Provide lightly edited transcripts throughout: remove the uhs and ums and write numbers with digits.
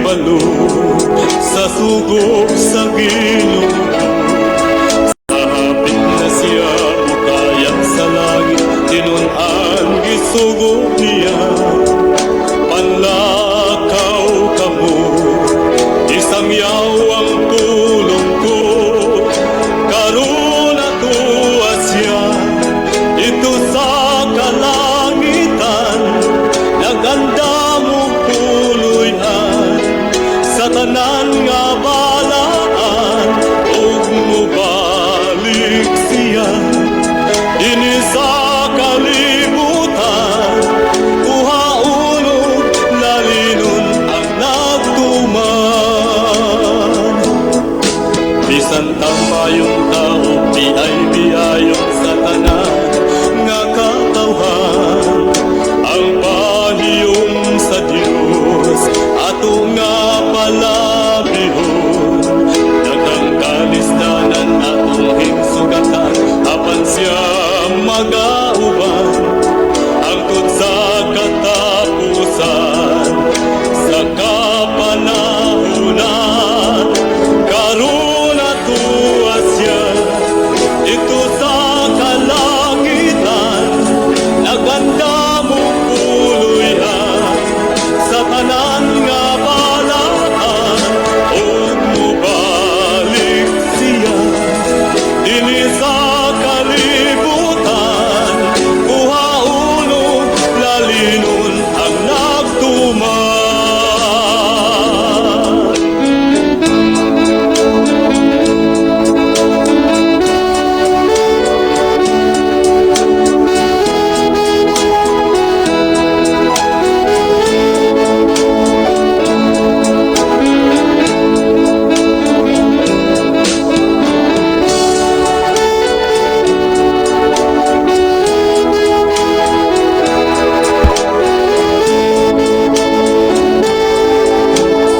Kahibalo sa sugo sa Ginoo. Sa hapit na siya mukaya sa langit, tinun-an gisugo niya. Panlakaw kamo, isangyaw ang pulong ko. Karon atoa siya didto sa kalangitan, nagandam og puloy-an sa tanan nga balaan, ug mobalik siya dinhi sa kalibutan, kuhaon ug lalinon ang nagtuman. Bisan tamayong tao, biay-biayon sa tanan nga katawhan, ang pahiyom sa Dios ato nga palabihon. Daghang kalisdanan atong hingsugatan, apan siya magauban hangtod sa katapusan sa kapanahunan. Karon atoa siya didto sa kalangitan, nagandam og puloy-an sa tanan nga balaan, ug mobalik siya dinhi sa kalibutan, kuhaon ug lalinon ang nagtuman.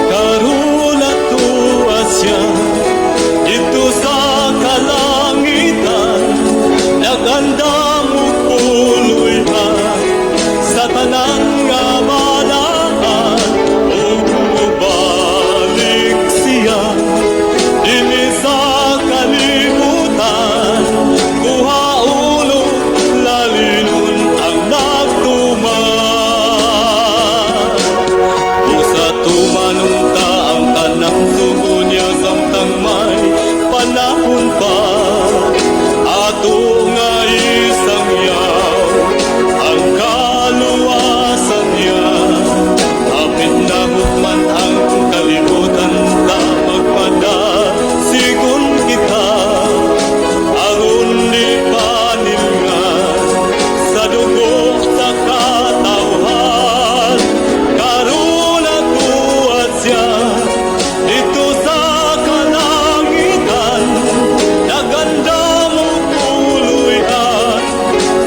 Karon atoa siya didto sa kalangitan, nagandam og puloy-an sa tanan nga balaan, ug mobalik siya dinhi sa kalibutan, kuhaon ug lalinon ang nagtuman. Usa tumanon ta ang tanang sugo niya samtang may panahon pa, ato nga isangyaw ang kaluwasan niya. Hapit na hukman ang kalibutan, ta magpadasigon kita, aron di panilngan sa dugo sa katawhan. Karon atoa siya didto sa kalangitan, nagandam og puloy-an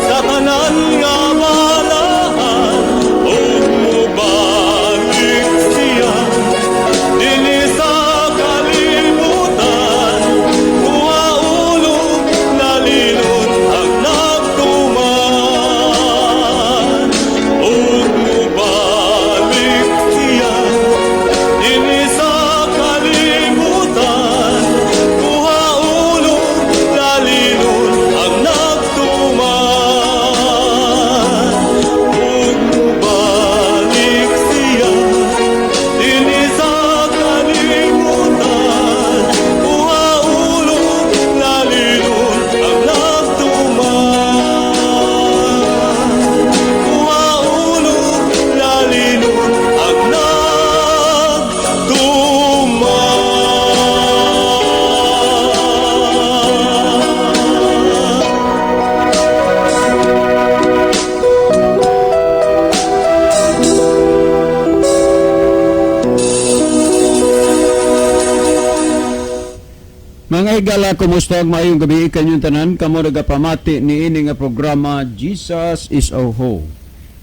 sa tanan nga balaan, ug mobalik siya dinhi sa kalibutan, kuhaon ug lalinon ang nagtuman, ug mobalik siya dinhi sa kalibutan, kuhaon ug lalinon ang nagtuman, ug mobalik siya dinhi sa kalibutan, kuhaon ug lalinon ang nagtuman, kuhaon ug lalinon ang nagtuman. Mga higala, kumusta ug maayong gabi kanyong tanan? Kamo nagapamati niini nga programa, Jesus is Our Hope.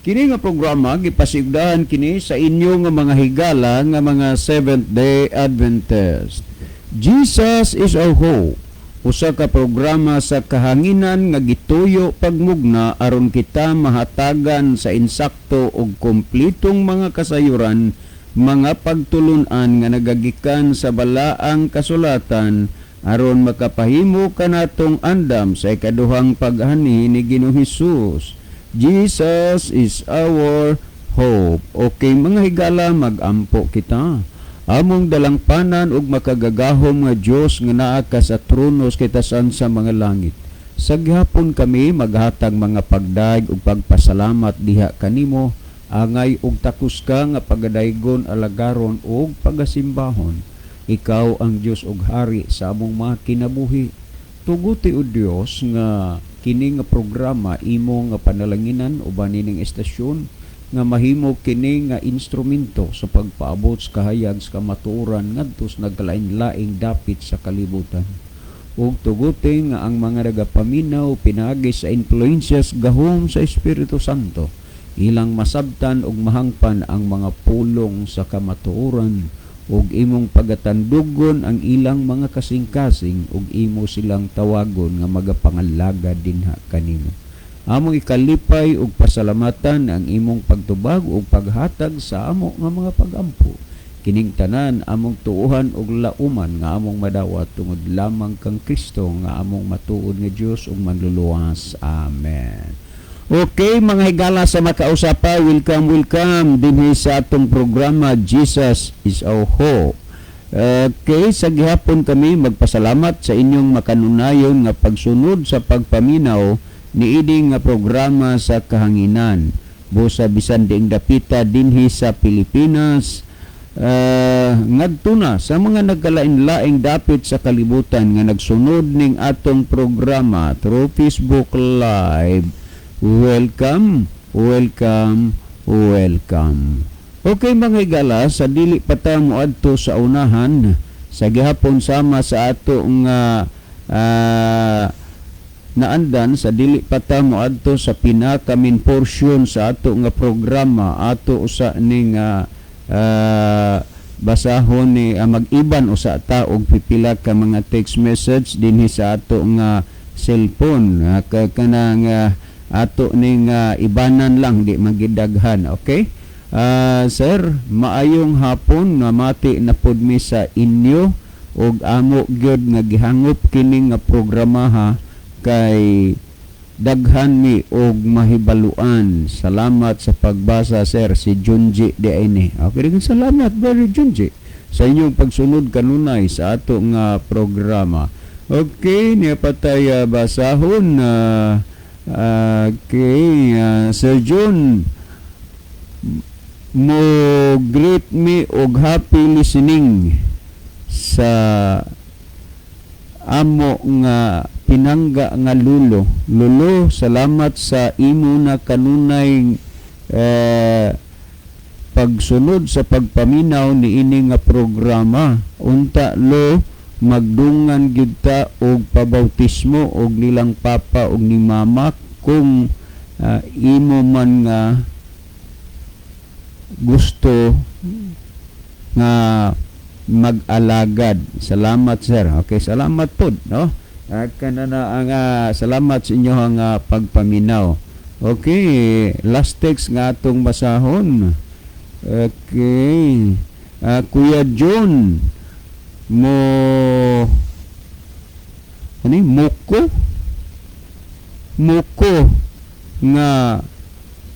Kini nga programa gipasigdahan kini sa inyo nga mga higala nga mga Seventh Day Adventist. Jesus is Our Hope. Usa ka programa sa kahanginan nga gituyo pagmugna aron kita mahatagan sa insakto ug kompletong mga kasayuran. Mga pagtulunan nga nagagikan sa balaang kasulatan aron makapahimo kanatong andam sa ikaduhang pag-anhi ni Ginoong Hesus. Jesus is our hope. Okay, mga higala, magampo kita. Among dalangpanan ug makagagahom nga Dios nga naa ka sa trono sa kitasan sa mga langit. Sa gihapon kami maghatag mga pagdayeg ug pagpasalamat diha kanimo, angay og takos ka nga pagadaygon, alagaron ug pagasimbahon. Ikaw ang Dios ug Hari sa among mga kinabuhi. Tuguti, o Dios, nga kini nga programa imo nga panalanginan uban nining estasyon nga mahimo kini nga instrumento sa pagpaabot sa kahayag sa kamatuoran ngadto sa nagkalain-laing dapit sa kalibutan. Ug tuguti nga ang mga nagapaminaw, pinaagi sa influensyas gahom sa Espiritu Santo, ilang masabtan ug mahangpan ang mga pulong sa kamatuoran ug imong pagatandugon ang ilang mga kasing-kasing ug imo silang tawagon nga magapangalagad dinha kanimo. Among ikalipay ug pasalamatan ang imong pagtubag ug paghatag sa amo nga mga pagampo. Kining tanan among tuohan ug lauman nga among madawat tungod lamang kang Kristo nga among matuod nga Dios ug manluluwas. Amen. Okay, mga higala sa makausapa, welcome, welcome dinhi sa atong programa Jesus is Our Hope. Okay, sa gihapon kami magpasalamat sa inyong makanunayon nga pagsunod sa pagpaminaw niini nga programa sa kahanginan. Busa bisan diing dapita dinhi sa Pilipinas, ngadto na sa mga nagkalain-laing dapit sa kalibutan nga nagsunod ning atong programa through Facebook Live. Welcome, welcome, welcome. Okay, mga higala, sa dili pa ta moadto sa unahan, sa gihapon sama sa ato nga naandan, sa dili pa ta moadto sa pinaka main portion sa ato nga programa, ato usa ning basahon ni mag-iban usa ta og pipila ka mga text message dinhi sa ato nga cellphone. Kanang ato ning ibanan lang, di magidaghan, okay? Sir, maayong hapon, namati na pud mi sa inyo ug amo gyud nga gihangop kini nga programa ha, kay daghan mi og mahibaluan. Salamat sa pagbasa, sir. Si Junji di ini. Okay, daghang salamat, Brother Junji, sa inyong pagsunod kanunay sa ato nga programa. Okay, niya patay basahon. Okay, Sir Jun, mo greet me og happy listening sa amo nga pinangga nga lulo. Lulo, salamat sa imo na kanunay pagsunod sa pagpaminaw ni ini nga programa. Unta lo, magdungan gyud ta og pabautismo og nilang papa og ni mama kung imo man nga gusto nga mag-alagad. Salamat, sir. Okay, salamat pod, no? Kana na ang salamat sa inyong pagpaminaw. Okay, last text nga atong basahon. Okay. Kuya John mo ano yun? Muko muko nga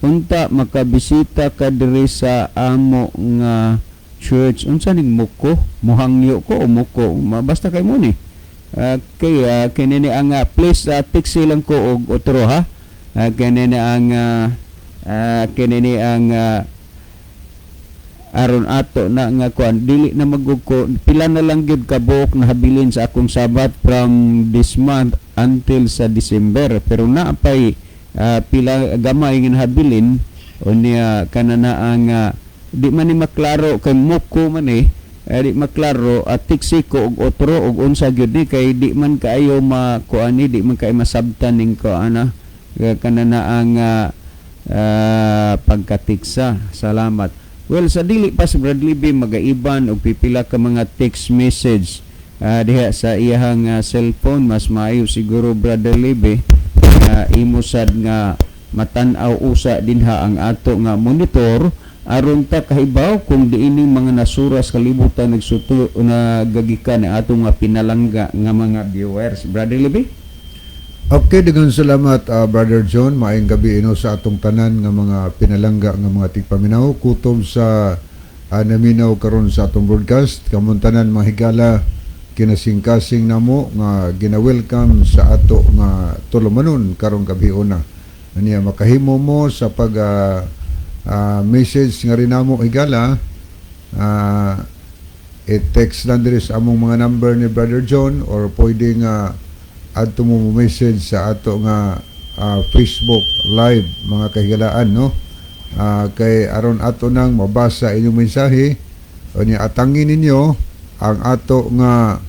unta makabisita ka diri sa amo nga church. Unsa ning muko? Muhangyo ko o muko? Basta kay mo ni. Okay, kini ni ang please text lang ko og otro ha. Kini ni ang aron ato na nga kuan, dili na magug ko, pila na lang gyud ka buok na habilin sa akong Sabat from this month until sa December, pero naa pay pila gamay nga habilin. Unya kana na ang di man ni maklaro kay muko man eh, di maklaro at tiksi ko og otro og unsa gyud ni, kay di man kaayo makuan ni, di man kaayo masabtan ning kuana kana na ang pagkatiksa. Salamat. Well, sa dili pa si Bradley B magaiban og pipila ka mga text message diha sa iyahang cellphone, mas maayo siguro, Brother Libby, nga imo sad nga matan-aw usa dinha ang ato nga monitor. Aron ta kahibaw kung diining mga nasura sa kalibutan nagsuto nagagikan ni atong mga pinalangga nga mga viewers. Brother Libby? Okay, daghang salamat, Brother John. Maayong gabi ino sa atong tanan nga mga pinalangga nga mga tigpaminaw kutob sa naminaw karon sa atong broadcast. Kamong tanan, mga higala, kinasingkasing namo nga gina-welcome sa ato nga tulumanon karong gabi una. Aniya makahimo mo sa pag message nga rin namo, higala, i-text lang diri sa among mga number ni Brother John or pwede nga adto mo mo message sa ato nga Facebook Live, mga kahigalaan, no, kay aron ato nang mabasa inyong mensahe. Unya atangin ninyo ang ato nga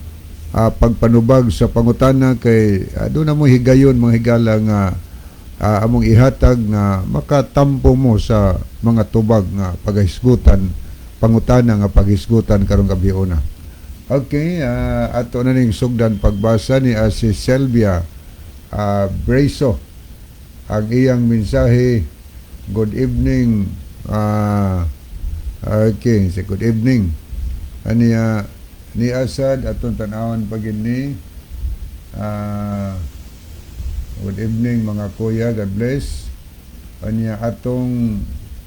pagpanubag sa pangutana kay doon na mo higayon, mga higala, nga among ihatag nga makatampo mo sa mga tubag nga paghisgutan, pangutana nga paghisgutan karong gabi una. Okay, ato na ning sugdan pagbasa ni si Selvia Breso. Ang iyang mensahe, "Good evening." Okay, si good evening. Aniya ni Asad atong tan-awon pagin ni "Good evening, mga kuya, God bless." Aniya atong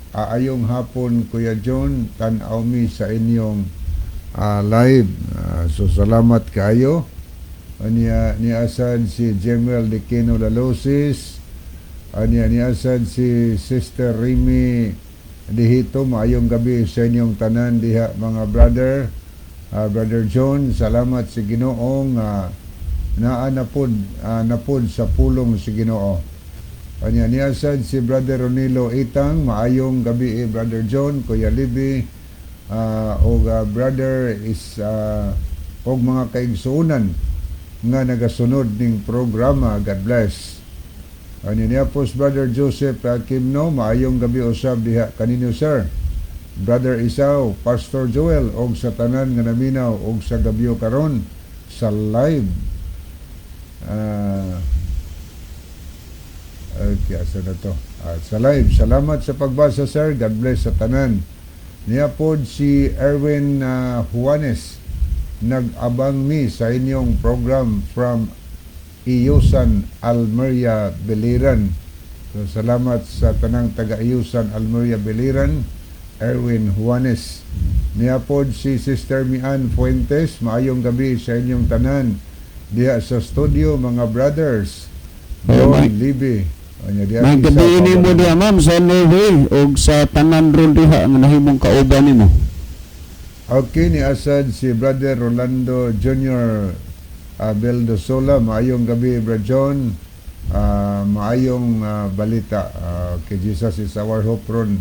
"Aayong hapon, Kuya John, tan-aw mi sa inyong live." So salamat kaayo. Aniya ni Asad si Jemuel de Quino Lalosis. Aniya ni Asad si Sister Remy Dihito, "Maayong gabi sa inyong tanan diha, mga brother. Brother John, salamat sa Ginoo nga naa napod sa pulong si Ginoo." Anya niya sad si Brother Ronilo Itang, "Maayong gabi, eh, Brother John, Kuya Libby, og brother is og mga kaigsuonan nga nagasunod ning programa. God bless." Anya niya po si Brother Joseph Kimno, "Maayong gabi usab diha kaninyo, sir. Brother Isaw, Pastor Joel og sa tanan nga naminaw og sa gabyo karon sa live." Okay, asa na to? Sa live. "Salamat sa pagbasa, sir. God bless sa tanan." Niya pod si Erwin Juanes. "Nag-abang mi sa inyong program from Iyusan, Almeria, Biliran." So, salamat sa tanang taga Iyusan, Almeria, Biliran, Erwin Juanes. Niya pod si Sister Mian Fuentes. "Maayong gabi sa inyong tanan diha sa studio, mga brothers. John Libby." Anya diha May si gabi Isa ini mo Pablo. Diha, ma'am, sa Norway og sa tanan ron diha nga nahimong kauban nimo. Okay, ni Asad si Brother Rolando Jr. Beldosola. "Maayong gabi, Brother John. Maayong balita. Kay Jesus is our hope ron."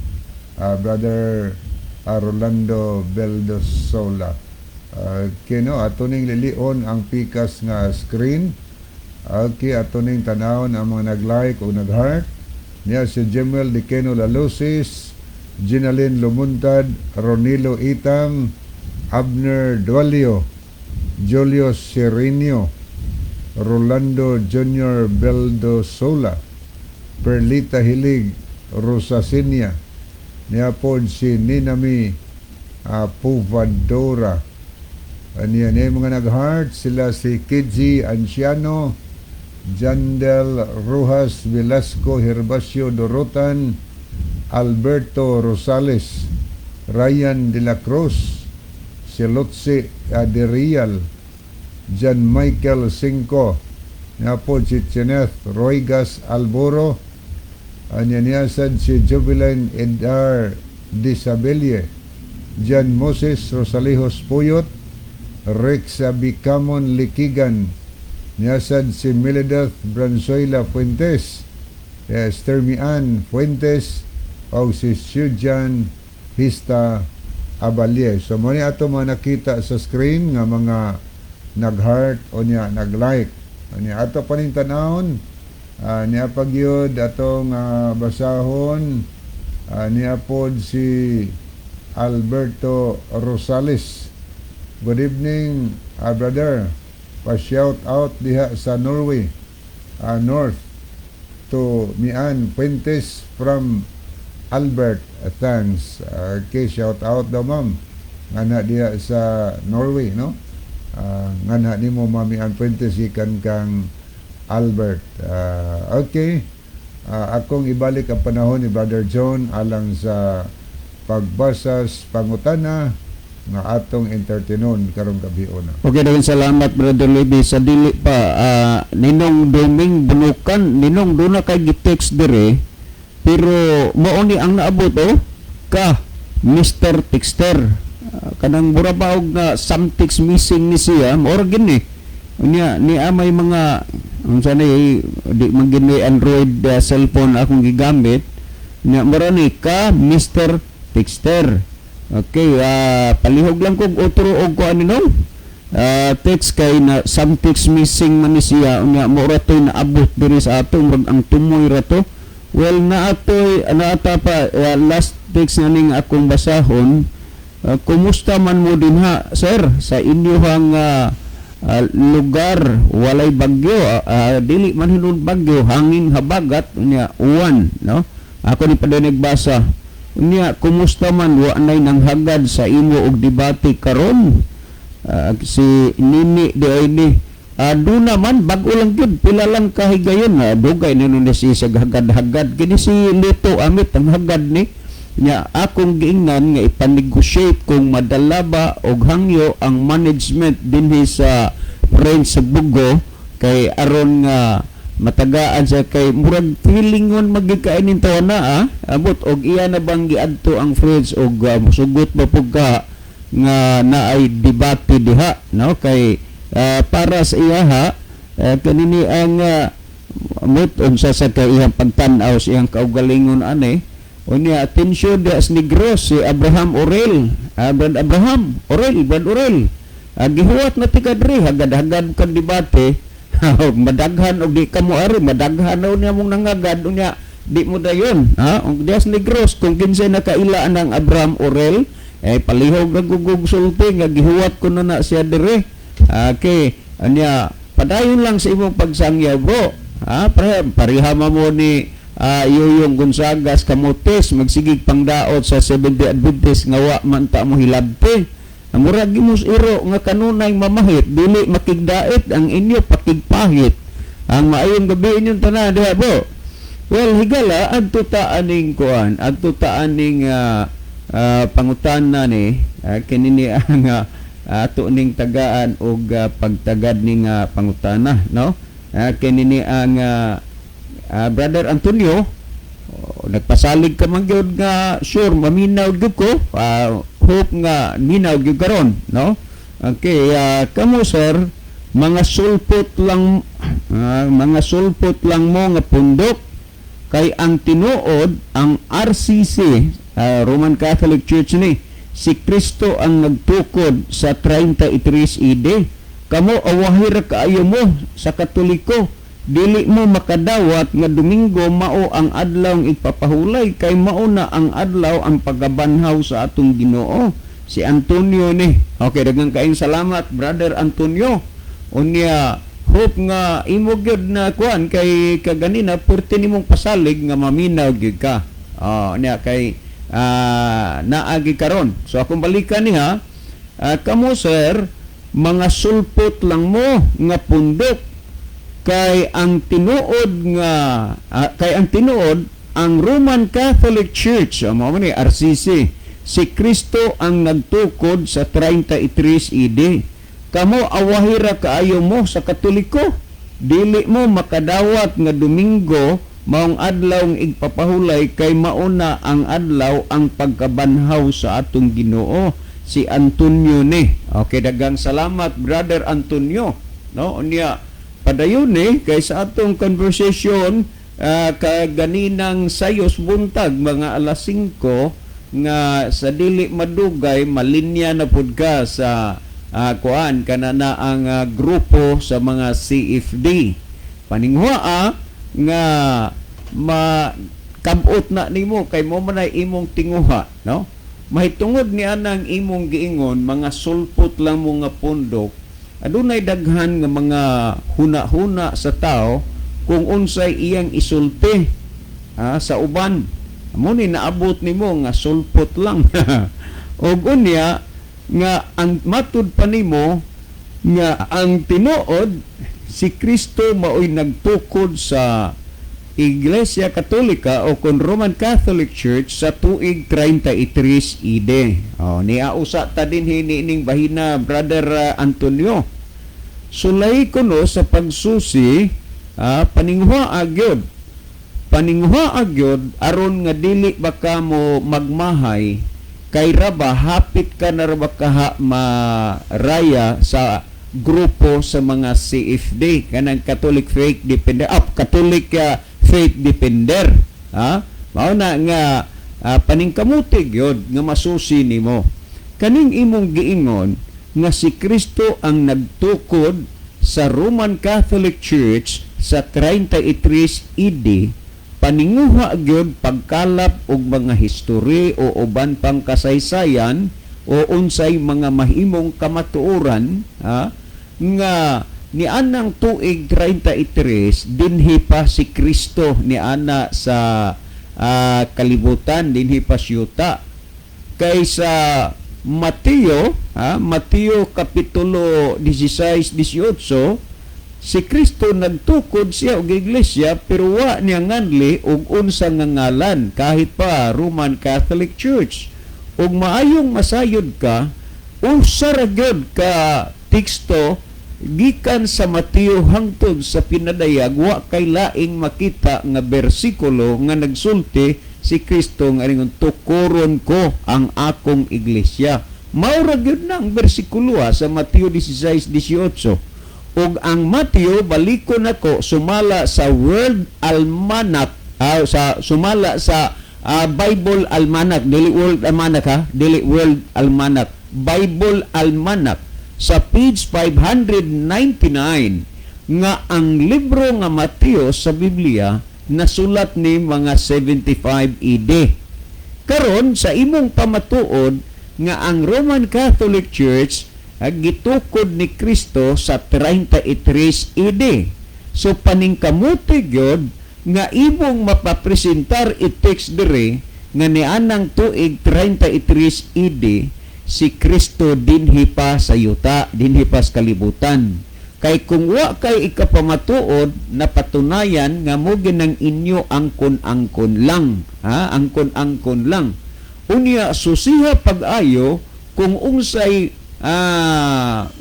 Brother Rolando Beldosola. Okay, no, ato ning lilion ang pikas nga screen. Okay, ato ning tanawon ang mga nag-like o nag-heart. Niya si Jemuel Dikeno Lalusis, Ginalyn Lumuntad, Ronilo Itang, Abner Dualio, Julio Serenio, Rolando Jr. Beldosola, Perlita Hilig, Rosasinia, niya po si Ninami Puvadora. Aniya niya mga nag-heart, sila si Kidji Anciano, Jandel Rojas Velasco, Herbacio Dorotan, Alberto Rosales, Ryan de la Cruz, si Lotse Aderial, John Michael Cinco, nga po si Cheneth Roygas Alboro, anya niya sad si Jubiline Edar Disabelle, John Moses Rosalijos Puyot, Rex Abicamon Likigan, niyasad si Milideth Branzoila Fuentes, Stermian Fuentes, o si Sujan Hista Abalie. So mo ni ato mga nakita sa screen nga mga nag-heart o niya nag-like. Niya ato paning tanawon, niya pagyud atong basahon, niya pod si Alberto Rosales. "Good evening, brother. Pa-shout out diha sa Norway, North, to Mian Fuentes from Albert, thanks. Okay, shout out daw, ma'am. Nga diha sa Norway, no? Nga nimo, Mami Ann Fuentes, gikan kang Albert. Okay. Akong ibalik ang panahon ni Brother John alang sa pagbasa sa pangutana nga atong entertainon karong gabi na. Okay, daghang salamat, Brother Libby. Sa dili pa, Ninong Doming Bunukan, Ninong, duna kay gi-text dire, pero mao ni ang naabot oh ka Mr. Texter. Kanang mura ba og nga something's missing ni siya, mao ra gini. Unya ni may mga unsa ni, di man gini Android cellphone akong gigamit. Nya mura ni ka Mr. Texter. Okay, palihog lang kog otro og kuan ni no. Text kay na something's missing man ni siya, unya mo ra to'y naabot diri sa ato, murag ang tumoy ra to. Well, naatoy naata pa last text na ning akong basahon. Kumusta man mo dinha, sir, sa inyuhang lugar, walay bagyo? Dili man hinuon bagyo, hangin habagat, unya uwan, no? Ako ni pa nagbasa. Unya kumusta man, wa nay nanghagad sa imo og debate karon? Si Nini di ay ni duna man, bag-o lang gyud, pila lang kahigayon na dugay na nun si sa hagad-hagad kini si Lito Amit ang hagad ni nya. Akong giingnan nga ipanegotiate kung madala ba og hangyo ang management dinhi sa Friends sa Bugo kay aron nga matagaan siya, kay murag feelingon magikainin tawa na abot og iya na bang giadto ang Friends og sugot ba pug ka nga naay debate diha, no? Kay para sa iyaha, kanini ang mut unsa sa kay iyang pagtan-aw sa iyang kaugalingon ani. Unya atensyon diha sa Negros, si Abraham Orel, Brad Abraham Orel, Brad Orel, gihuwat na tika diri, hagad-hagad kag debate, madaghan og di ka mo ari, madaghan na unya mong nangagad, unya di mo dayon ha. Og diha sa Negros, kung kinsay nakaila ang Abraham Orel, eh palihog ra gugug sulti nga gihuwat ko na na siya dire. Okay, anya padayon lang sa imong pagsangyaw, bro, ha. Pareha mo ni Yoyong Gonzagas Camotes, magsigig pangdaot sa Seventh-day Adventist nga wa man ta mo hilabte. Ang murag gimos iro nga kanunay mamahit, dili makigdait ang inyo pakigpahit. Ang maayong gabi inyong tanan diha po. Well, higala, adto ta aning kuan, adto ta aning pangutana ni kini ni ang ato ning tagaan og pagtagad ning pangutana, no? Kini ni ang Brother Antonio. Oh, nagpasalig ka man gyud nga sure maminaw gyud ko. Hope nga minaw gyud karon, no? Okay, kamo sir, mga sulpot lang mo nga pundok, kay ang tinuod ang RCC, Roman Catholic Church ni si Kristo ang nagtukod sa 33 AD. Kamo awahir kaayo mo sa Katoliko, dili mo makadawat nga Domingo mao ang adlaw ipapahulay, kay mao na ang adlaw ang pagabanhaw sa atong Ginoo. Si Antonio ni. Okay, daghang kaayong salamat, Brother Antonio. Unya hope nga imo gyud na kuan, kay kaganina perti nimong pasalig nga maminaw gyud ka. Oh, niya kay naagi karon. So akong balikan niya, kamo sir, mga sulpot lang mo nga pundok, kay ang tinuod ang Roman Catholic Church, mao man ni RCC, si Kristo ang nagtukod sa 33 AD. Kamo awahira kaayo mo sa Katoliko, dili mo makadawat nga Domingo maong adlaw ng igpapahulay, kay mauna ang adlaw ang pagkabanhaw sa atong Ginoo. Si Antonio ni. Okay, daghang salamat, Brother Antonio, no? Unya padayon ni kay sa atong conversation kaganinang sayos buntag mga alas 5 nga sa dili madugay malinya na pud ka sa kuan kana na ang grupo sa mga CFD. Paningwa nga ma kabot na nimo kay mo man ay imong tinguha, no? Mahitungod ni anang imong giingon, mga sulpot lang mo nga pundok, adunay daghan nga mga huna-huna sa tao kung unsay iyang isulti sa uban. Mo ni naabot nimo nga sulpot lang. Og unya nga ang matud pa nimo nga ang tinuod si Kristo maoy nagtukod sa Iglesia Katolika o kon Roman Catholic Church sa tuig 33 AD. Oh, niausa ta din ning bahina, Brother Antonio. Sulay kuno sa pagsusi, paningwa agyod. Paningwa agyod aron nga dili ba ka mo magmahay kay raba hapit ka na raba kaha maraya sa grupo sa mga CFD, kanang Catholic Faith Defender, Catholic Faith Defender, ha. Mao na nga paningkamuti gyud nga masusi nimo kaning imong giingon nga si Kristo ang nagtukod sa Roman Catholic Church sa 33 AD. Paninguha gyud pagkalap og mga history o uban pang kasaysayan o unsay mga mahimong kamatuoran, ha, nga nianang tuig 33 dinhi pa si Kristo niana sa kalibutan, dinhi pa siyuta. Kay sa Mateo, ha, Mateo kapitulo 16 18, si Kristo nagtukod siya og iglesia pero wa niya nganli og unsa nga ngalan, kahit pa Roman Catholic Church. Ug maayong masayod ka, usa ra gyud ka teksto gikan sa Mateo hangtod sa Pinadayag, wa kay laing makita nga bersikulo nga nagsulti si Kristo nga ingon, "Tukuron ko ang akong iglesia." Mao ra gyud na ang bersikulo, ha, sa Mateo 16:18. Ug ang Mateo, balikon nako sumala sa World Almanac, sa sumala sa Bible Almanac, dili World Almanac ha, dili World Almanac, Bible Almanac sa page 599 nga ang libro nga Mateo sa Biblia nasulat ni mga 75 AD. Karon sa imong pamatuod nga ang Roman Catholic Church gitukod ni Kristo sa 33 AD. So paningkamuti gyud nga imong mapapresentar i-text dire nga nianang tuig 33 AD si Kristo dinhi pa sa yuta, dinhi pa sa kalibutan. Kay kung wa kay ikapamatuod, napatunayan nga mo ginang inyo angkon-angkon lang, ha, angkon-angkon lang. Unya susiha pag-ayo kung unsay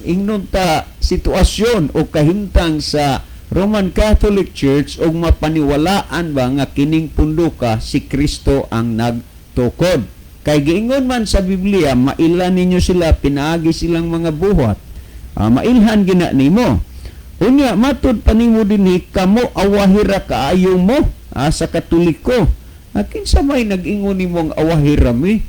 ingnon ta sitwasyon o kahimtang sa Roman Catholic Church ug mapaniwalaan ba nga kining punduka si Kristo ang nagtukod. Kay giingon man sa Biblia, maila ninyo sila pinaagi silang mga buhat. Mailhan gina nimo. Unya matud pa nimo dinhi, kamo awahira kaayo mo, sa Katoliko. Kinsa may nag-ingon nimo ang awahira mi?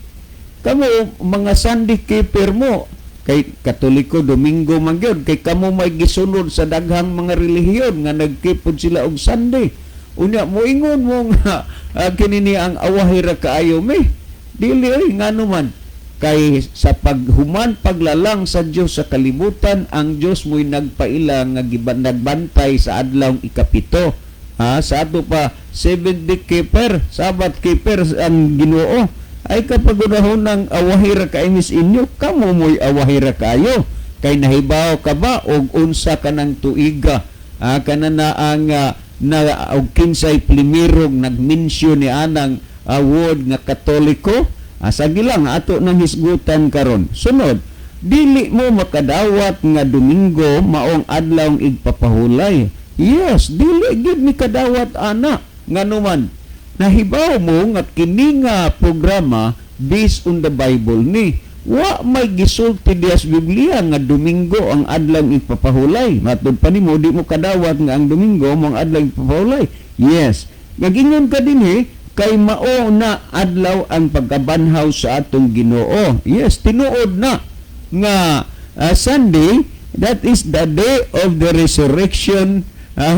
Kamo mga Sunday keeper mo, kay Katoliko Domingo man gyud, kay kamo may gisunod sa daghang mga relihiyon nga nagkipod sila og Sunday. Unya moingon mo nga kini ni ang awahira kaayo mi. Dili oy, ngano man kay sa paghuman paglalang sa Dios sa kalibutan, ang Dios mo'y nagpaila nga nagbantay sa adlaw 7. Ha, sa ato pa seventh day keeper, Sabbath keeper ang Ginoo. Ay kapag unahon ng awahira kay mis inyo, kamo mo'y awahira kayo. Kay nahibaw ka ba og unsa kanang tuiga? Kana na ang na og kinsay primerong nagmensyon ni anang word nga Katoliko? Sagi lang ato nang hisgutan karon. Sunod, dili mo makadawat nga Domingo maong adlaw igpapahulay. Yes, dili gyud mi kadawat ana. Nganuman, nahibaw mo nga kini nga programa based on the Bible ni. Wa may gisulti diya sa Biblia nga Domingo ang adlaw igpapahulay. Matud pa nimo di mo kadawat nga ang Domingo mo ang adlaw igpapahulay. Yes. Nagingon ka dinhi kay mao na adlaw ang pagkabanhaw sa atong Ginoo. Yes, tinuod na nga Sunday, that is the day of the resurrection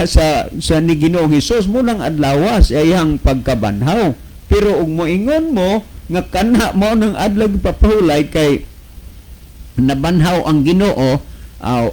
sa ni Ginoong Hesus mo nang adlaw sa iyang pagkabanhaw. Pero ug moingon mo nga kana mao nang adlaw ipapahulay kay nabanhaw ang Ginoo, aw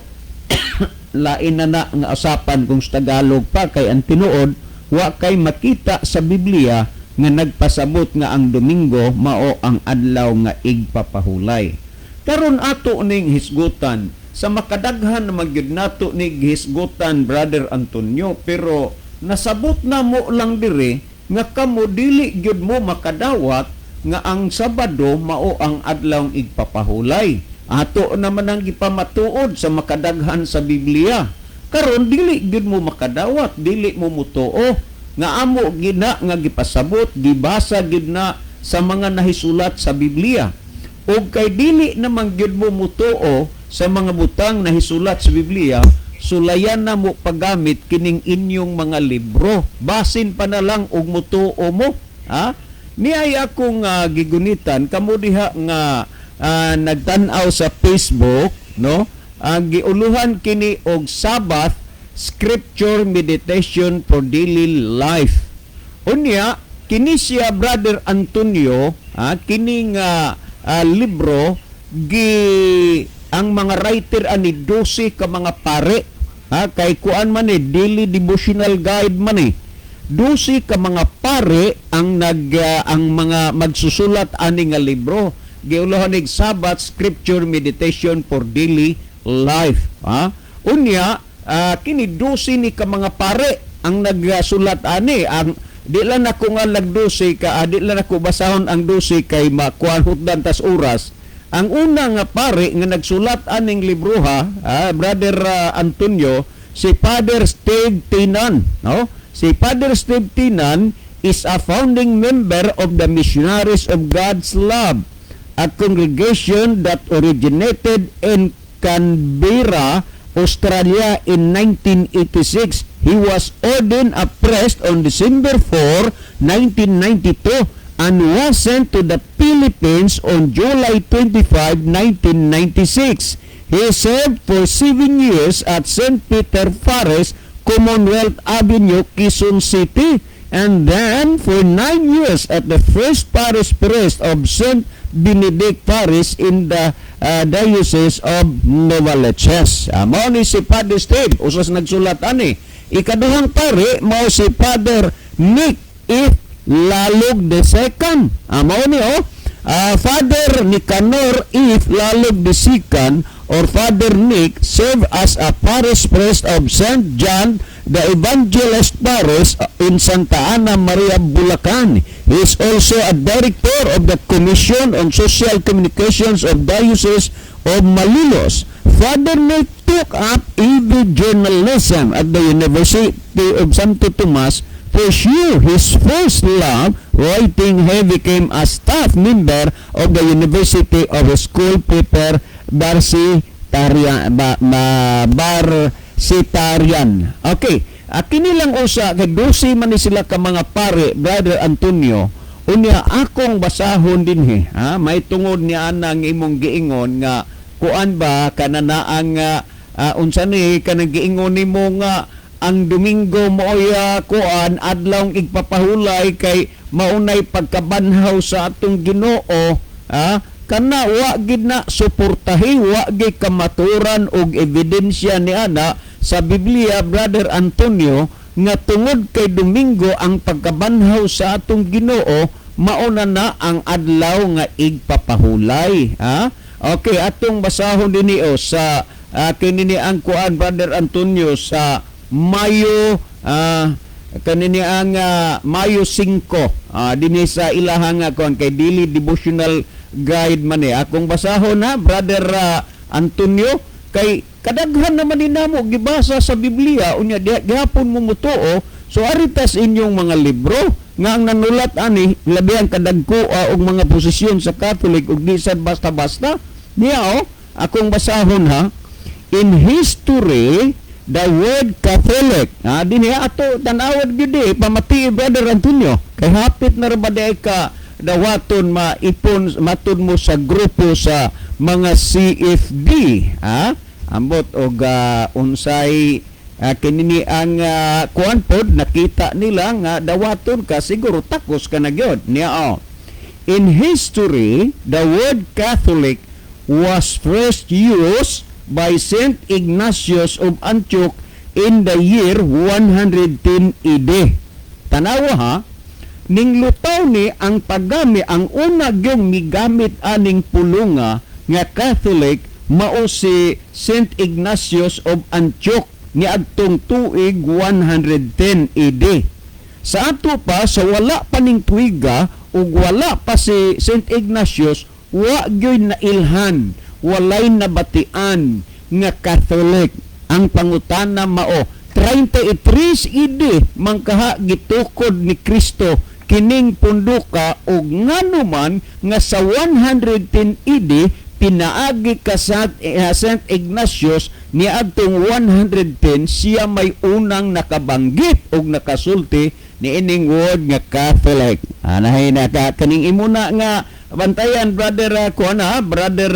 lain na na nga usapan kung sa Tagalog pa, kay ang tinuod wa kay makita sa Biblia. nga nagpasabot nga ang Domingo mao ang adlaw nga igpapahulay. Karon ato ning hisgutan sa makadaghan na magyud nato ning hisgutan, Brother Antonio, pero nasabot na mo lang diri nga kamo dili gyud mo makadawat nga ang Sabado mao ang adlaw igpapahulay. Ato naman ang gipamatuod sa makadaghan sa Biblia. Karon dili gyud mo makadawat, dili mo mutuo nga amo gina nga gipasabot, gibasa gyud na sa mga nahisulat sa Biblia. Ug kay dili naman gyud mo mutuo sa mga butang nahisulat sa Biblia, sulayan na mo paggamit kining inyong mga libro. Basin pa na lang og mutuo mo, ha? Niay akong gigunitan kamo diha nga nagtan-aw sa Facebook, no? Ang giuluhan kini og Sabbath Scripture Meditation for Daily Life. Unya kini siya, Brother Antonio, kini nga libro gi ang mga writer ani 12 ka mga pare, ha, kay kuan man eh, daily devotional guide man eh. 12 ka mga pare ang nag ang mga magsusulat ani nga libro. Giuluhan ig Sabbath Scripture Meditation for Daily Life, ha. Unya kini 12 ni ka mga pare ang nagsulat ani. Ang di lang ako nga nag-12 ka, di lang ako basahon ang 12 kay makuan hutdan tas oras. Ang una nga pare nga nagsulat aning libroha, Brother Antonio, si Father Steve Tinan, no? Si Father Steve Tinan is a founding member of the Missionaries of God's Love, a congregation that originated in Canberra, Australia in 1986. He was ordained a priest on December 4, 1992 and was sent to the Philippines on July 25, 1996. He served for 7 years at St. Peter Parish, Commonwealth Avenue, Quezon City, and then for 9 years at the first parish priest of St. Benedict Parish in the Diocese of Novaliches. Mao ni si Father Steve, usas nagsulat ani. Ikaduhang pare, mao si Father Nick F. Lalog the Second. Mao ni oh. Father Nicanor F. Lalog the Second or Father Nick served as a parish priest of St. John the Evangelist Parish in Santa Ana Maria, Bulacan. He is also a director of the Commission on Social Communications of Diocese of Malolos. Father Nick took up AV journalism at the University of Santo Tomas. Pursue his first love, writing, he became a staff member of the University of School Paper Barsitarian. Barsitarian. Okay. Kini lang usa kay 12 man ni sila ka mga pare, Brother Antonio. Unya akong basahon dinhi, ha, may tungod niya anang imong giingon nga kuan ba kananaang unsa ni kanang giingon nimo nga ang Domingo maoy kuan adlaw igpapahulay kay maunay pagkabanhaw sa atong Ginoo, ha, kana wa gid na suportahi, wa gid kamaturan og ebidensya ni ana sa Biblia, Brother Antonio, nga tungod kay Domingo ang pagkabanhaw sa atong Ginoo, mauna na ang adlaw nga igpapahulay, ha. Okay, atong basahon dinhi o sa kini ni ang kuan, Brother Antonio, sa Mayo kanini ang Mayo 5 dinhi sa ilahang kuan kay daily devotional guide man eh. Akong basahon ha, Brother Antonio, kay kadaghan naman ni namo gibasa sa Biblia, unya diha gihapon mo mutuo. So aritas inyong mga libro nga ang nanulat ani labi ang kadagko og mga posisyon sa Catholic ug di sad basta-basta niya oh. Akong basahon ha. In history, the word Catholic, dinhi ato tan-awad gyud eh, pamati, Brother Antonio, kay hapit na ra ba di ka dawaton maipon matud mo sa grupo sa mga CFD, ha. Ambot og unsay kinini ang kuan pod nakita nila nga dawaton ka, siguro takos ka na gyud niya oh. In history, the word Catholic was first used by Saint Ignatius of Antioch in the year 110 AD. Tanawa ha. Ning lutaw ni ang paggami, ang una gyung migamit aning pulunga nga Catholic mao si Saint Ignatius of Antioch niadtong tuig 110 AD. Sa ato pa, sa wala pa ning tuiga ug wala pa si Saint Ignatius, wa gyud nailhan, walay nabatian nga Catholic. Ang pangutana mao, 33 AD man kaha gitukod ni Kristo kining punduka, ug ngano man nga sa 110 AD pinaagi ka sa Saint Ignatius niadtong 110 siya may unang nakabanggit og nakasulti niining word nga Catholic? Anahay na ka kaning imuna nga bantayan, brother kuan, brother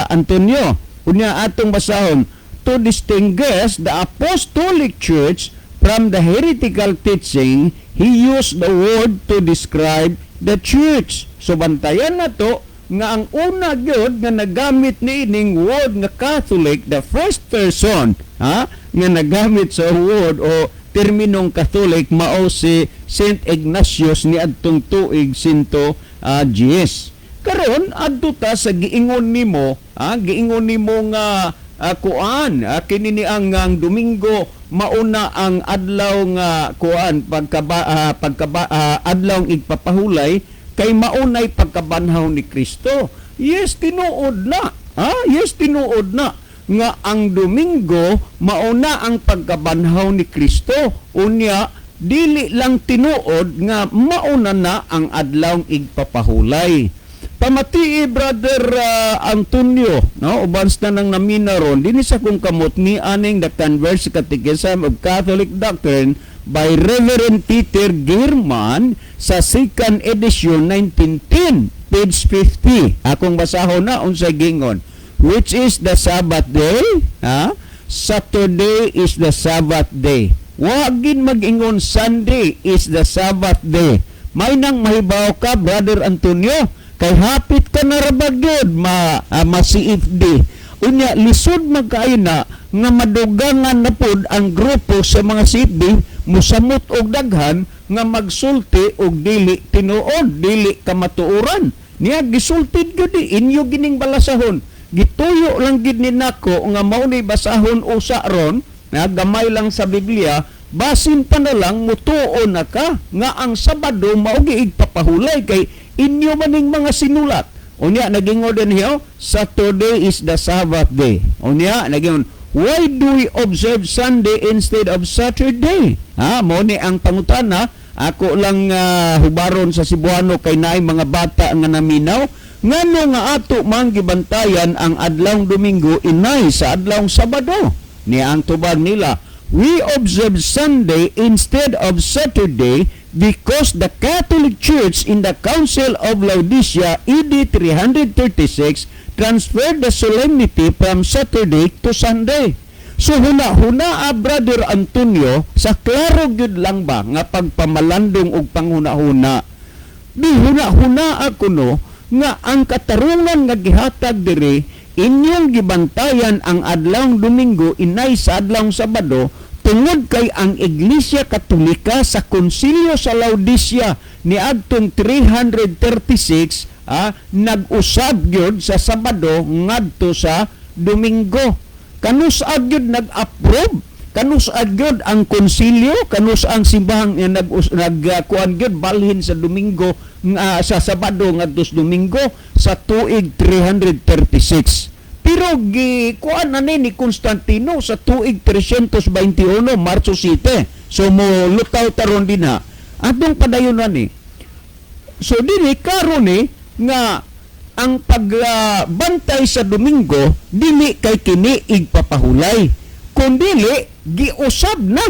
Antonio. Unya atong basahon, "To distinguish the Apostolic Church from the heretical teaching, he used the word to describe the church." So bantayan na to nga ang una gyud nga nagamit ni ining word nga Catholic, the first person, ha, nga nagamit sa word o terminong Catholic mao si Saint Ignatius ni adtong tuig sinto Diyes. Karon adto ta sa giingon nimo, ha, giingon nimo nga kuan, kini ni ang Domingo mauna ang adlaw nga kuan pagkaba adlaw igpapahulay kay maunay pagkabanhaw ni Kristo. Yes, tinuod na. Ha? Yes, tinuod na nga ang Domingo mauna ang pagkabanhaw ni Kristo. Unya dili lang tinuod nga mauna na ang adlaw igpapahulay. Pamatii, brother Antonio, no, uban sa nang namina ron dinhi sa kong kamot ni aning The Converse Catechism of Catholic Doctrine by Reverend Peter Gehrman sa second edition 1910, page 50. Akong basahon na unsay gingon. "Which is the Sabbath day?" Ha? "Saturday is the Sabbath day." Wagin mag-ingon "Sunday is the Sabbath day." May nang mahibaw ka, Brother Antonio, kay hapit ka na ra ba gyud ma CFD. Unya lisod magkaayo na nga madugangan na pod ang grupo sa mga CFD, musamot og daghan nga magsulti og dili tinuod, dili kamatuoran. Niya gisultid gyud di inyo gining balasahon. Gituyo lang gid ni nako nga mao ni basahon usa ron na gamay lang sa Biblia, basin pa na lang mutuo na ka nga ang Sabado mao igpapahulay kay inyo maning mga sinulat. Unya nagingon din hiyo, "Saturday is the Sabbath day." Unya nagingon, "Why do we observe Sunday instead of Saturday?" Ha, mo ni ang pangutana. Ako lang hubaron sa Cebuano kay naay mga bata nga naminaw. Ngano nga ato man gibantayan ang adlawng Domingo inay sa adlawng Sabado? Ni ang tubag nila, "We observe Sunday instead of Saturday because the Catholic Church in the Council of Laodicea AD 336 transferred the solemnity from Saturday to Sunday." So huna-huna, Brother Antonio, sa klaro gyud lang ba nga pagpamalandong og panghuna-huna. Di huna-huna ako no nga ang katarungan nga gihatag diri, inyong gibantayan ang adlawng Domingo inay sa adlawng Sabado tungod kay ang Iglesia Katolika sa Konsilyo sa Laodicea niadtong 336 nag-usab gyud sa Sabado ngadto sa Domingo. Kanus-a gyud nag-approve? Kanus-a gyud ang konsilyo? Kanus ang simbahang nga nag nagkuan gyud balhin sa Domingo nga sa Sabado ngadto sa Domingo? Sa tuig 336. Pero gi kuan na ni Constantino sa tuig 321, Marso 7. So mo lutaw taron din ha. Atong padayon na ni. So dinhi karon ni nga ang pagbantay sa Domingo dili kay kini igpapahulay. Kung dili giusab na.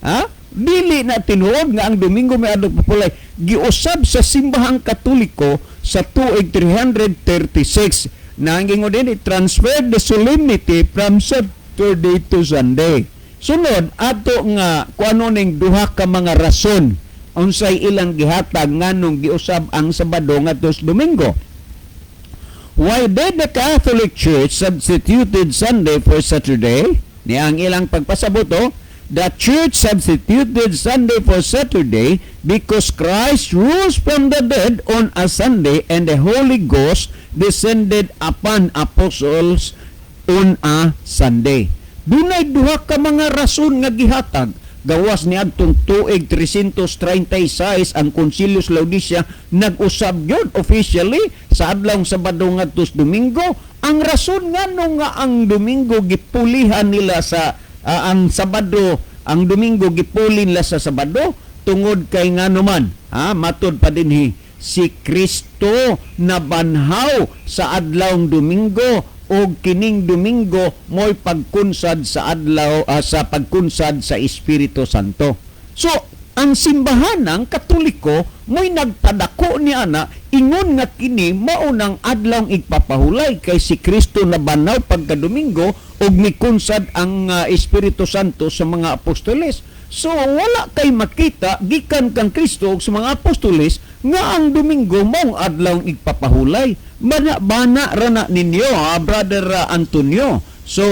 Ha? Dili na tinuod nga ang Domingo may adlaw papahulay. Giusab sa Simbahang Katoliko sa tuig 336. Nangingon din, transfer the solemnity from Saturday to Sunday. Sunod, ato nga kuano ning duha ka mga rason unsay ilang gihatag nganong giusab ang Sabado ngadto sa Domingo. "Why did the Catholic Church substituted Sunday for Saturday?" Ni ang ilang pagpasabot, oh, The church substituted Sunday for Saturday because Christ rose from the dead on a Sunday and the Holy Ghost descended upon apostles on a Sunday. Dunay duha ka mga rason nga gihatag gawas niadtong tuig 336 ang Konsilyo sa Laodicea nag-usab gyud officially sa adlawng Sabado ngadto sa Domingo. Ang rason ngano nga ang Domingo gipulihan nila sa ang Sabado, ang Domingo gipuli nila sa Sabado, tungod kay ngano man, ha, matud pa dinhi, si Kristo nabanhaw sa adlawng Domingo og kining Domingo mo'y pagkunsad sa adlaw sa pagkunsad sa Espiritu Santo. So, ang simbahan ng Katoliko mo'y nagpadako ni ana, ingon nga kini mao nang adlawng igpapahulay kay si Kristo nabanhaw pagka Domingo ug mikunsad ang Espiritu Santo sa mga apostoles. So wala kay makita gikan kang Kristo ug sa mga apostoles nga ang Domingo maong adlawng igpapahulay. Bana bana ra na ninyo, ha, Brother Antonio. So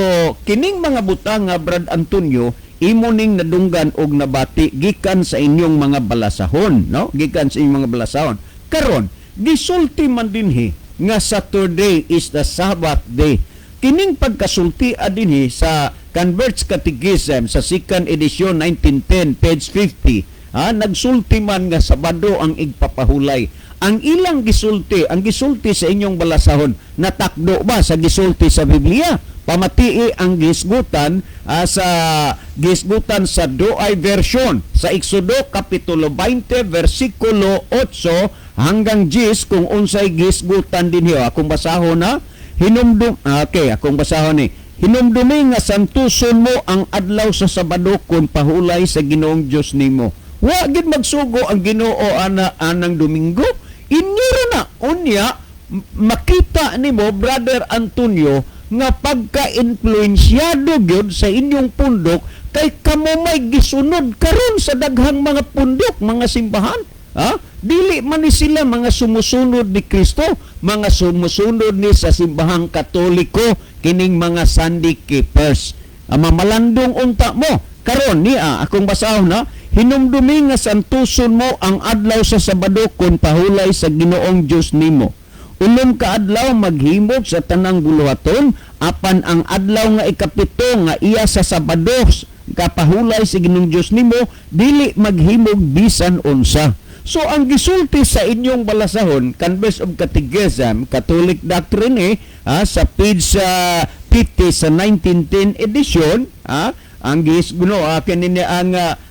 kining mga butang nga, Brad Antonio, imo ning nadunggan og nabati gikan sa inyong mga balasahon, no? Gikan sa inyong mga balasahon. Karon, gisulti man dinhi nga Saturday is the Sabbath day. Kining pagkasulti dinhi sa Converts Catechism sa second edition 1910 page 50, ha, nagsulti man nga Sabado ang igpapahulay. Ang ilang gisulti, ang gisulti sa inyong balasahon, natakdo ba sa gisulti sa Biblia? Pamatii ang gisgutan sa gisgutan sa Douay Version sa Exodo kapitulo 20 versikulo 8 hanggang 10 kung unsay gisgutan dinhi. Akong basahon na hinumdum, okay, akong basahon ni: "Hinumdumi nga santuson mo ang adlaw sa Sabado kun pahulay sa Ginoong Dios nimo." Wa gid magsugo ang Ginoo ana anang Domingo. Inyo ra na. Unya makita nimo, Brother Antonio, nga pagka-influensyado gyud sa inyong pundok kay kamo may gisunod karon sa daghang mga pundok, mga simbahan. Ha? Dili man ni sila mga sumusunod ni Kristo, mga sumusunod ni sa simbahang Katoliko kining mga Sunday keepers. Ang mamalandong unta mo. Karon niya akong basahon na: "Hinumdumi nga santuson mo ang adlaw sa Sabado kun pahulay sa Ginoong Dios nimo. 6 ka adlaw maghimog sa tanang buluhaton, apan ang adlaw nga 7 nga iya sa Sabado kapahulay sa Ginoong Dios nimo, dili maghimog bisan unsa." So ang gisulti sa inyong balasahon, Converse of Catechism, Catholic Doctrine eh, sa page 50 sa 1910 edition, ang gisguno kini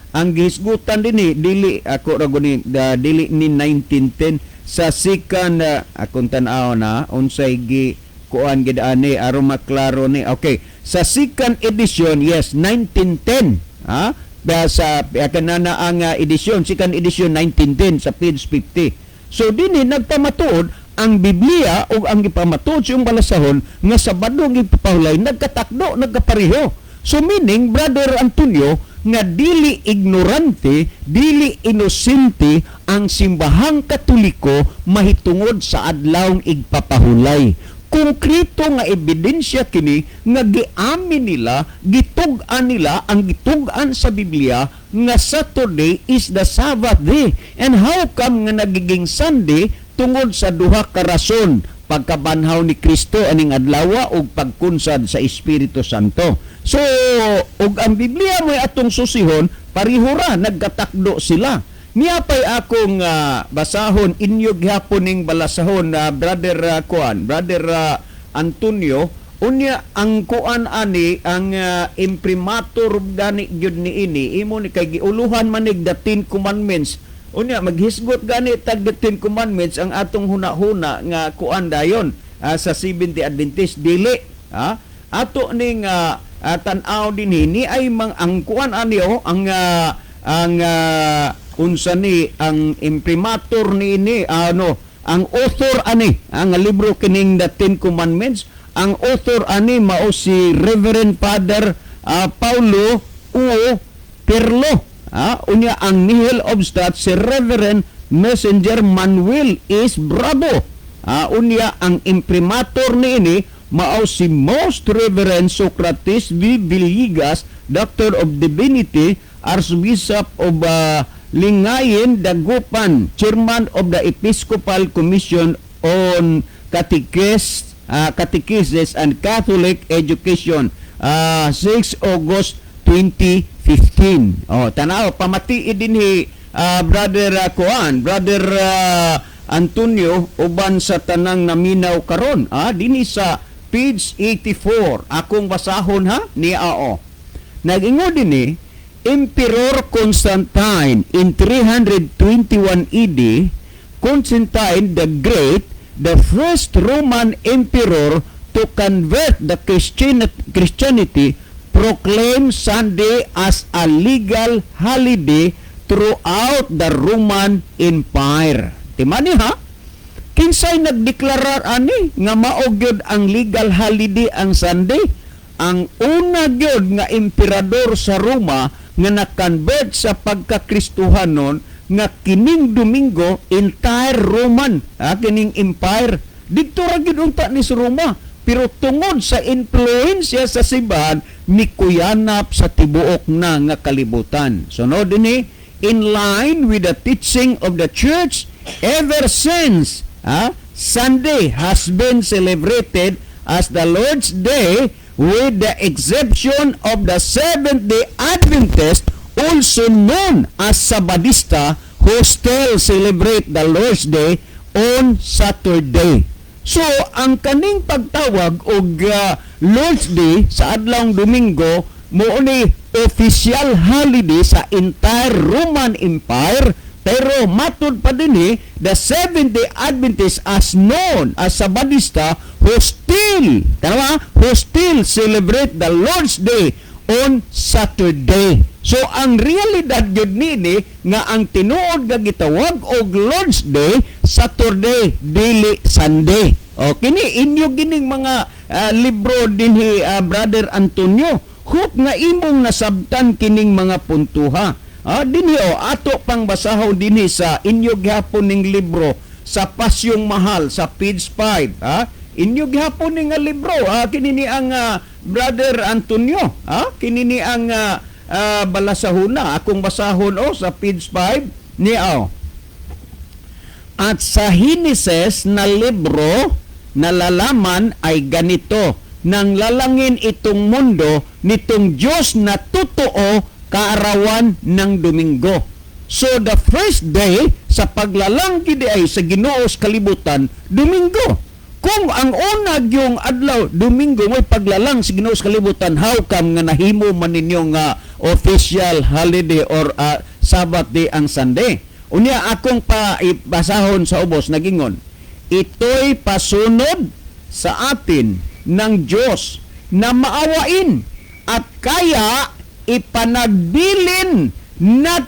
ang gihisgutan dinhi, dili ako ra guni dili ni 1910 sa second, akong tan-aw na unsay gi kuan gid ani aron maklaro ni. Okay, sa second edition, yes, 1910, ha. Ba sa kanana ang edisyon, second edition 1910 sa page 50. So dinhi nagpamatuod ang Biblia ug ang gipamatuod sa iyong balasahon nga Sabado ang gipapahulay nagkatakdo, nagkapareho. So meaning, Brother Antonio, nga dili ignorante, dili inosente ang simbahang Katoliko mahitungod sa adlawng igpapahulay. Konkreto nga ebidensya kini nga giamin nila, gitug-an nila ang gitug-an sa Biblia nga Saturday is the Sabbath day. And how come nga nagiging Sunday? Tungod sa duha ka rason: pagkabanhaw ni Kristo aning adlawa ug pagkunsad sa Espiritu Santo. So ug ang Biblia mo'y atong susihon, pareho ra nagkatakdo sila. Niya pay akong basahon, inyo gihapon ning balasahon na brother kuan, Brother Antonio. Unya ang kuan ani, ang imprimatur gani gyud ni ini imo ni kay giuluhan manig the Ten Commandments. Unya maghisgot gani tag the Ten Commandments, ang atong huna-huna nga kuan dayon sa Seventh Adventist dili, ha. Ato ning tan-aw dinhi ni ay mang ang kuan ani oh, ang unsa ni ang imprimatur ni ini, ano ang author ani ang libro kining the Ten Commandments. Ang author ani mao si Reverend Father Paulo U. Perlo. Unya ang nihil obstat si Reverend Messenger Manuel S. Bravo. Unya ang imprimatur ni ini Mao si Most Reverend Socrates V. Villegas, Doctor of Divinity, Archbishop of Lingayen, Dagupan, Chairman of the Episcopal Commission on Catechesis and Catholic Education, 6 August 2015. Oh, tanaw, pamatii dinhi, Brother Kuan, Brother Antonio, uban sa tanang naminaw karon. Ah, dinhi sa page 84. Akong basahon ha ni ao. Nag-ingon dinhi, Emperor Constantine in 321 AD, Constantine the Great, the first Roman emperor to convert the Christianity, proclaimed Sunday as a legal holiday throughout the Roman Empire. Timani ha? Kinsay nagdeklarar ani nga mao gyud ang legal holiday ang Sunday? Ang una gyud nga emperador sa Roma nga na-convert sa pagkakristuhanon nga kining Domingo, entire Roman, ha, kining empire didto ra gyud unta ni sa Roma, pero tungod sa influensya sa simbahan, mikuyanap sa tibuok na nga kalibutan. Sunod dinhi, in line with the teaching of the Church ever since, Sunday has been celebrated as the Lord's Day, with the exception of the Seventh-day Adventist, also known as Sabadista, who still celebrate the Lord's Day on Saturday. So, ang kaning pagtawag og Lord's Day sa adlawng Domingo mao ni official holiday sa entire Roman Empire, pero matud pa dinhi, the Seventh-day Adventist, as known as Sabadista, who still, tama, who still celebrate the Lord's Day on Saturday. So ang realidad gyud nini nga ang tinuod nga gitawag og Lord's Day, Saturday, dili Sunday. O kini inyo gining mga libro dinhi, Brother Antonio. Hope nga imong nasabtan kining mga puntuha. Ah, dinhi o ato pang basahon dinhi sa inyo gihapon ning libro sa Pasyong Mahal sa page 5, ha? Inyo gihapon ning nga libro, ah, kini ni ang Brother Antonio, ha? Kini ni ang balasahuna akong basahon o sa page 5 ni o. At sa Henesis na libro, nalalaman ay ganito, nang lalangin itong mundo nitong Diyos na totoo kaarawan ng Domingo. So the first day sa paglalang gid ay sa Ginoo sa kalibutan, Domingo. Kung ang una yung adlaw Domingo may paglalang sa Ginoo sa kalibutan, how come nga nahimo man ninyo nga official holiday or Sabbath day ang Sunday? Unya akong pa ibasahon sa ubos, nagingon, ito'y pasunod sa atin ng Diyos na maawain at kaya ipanagbilin na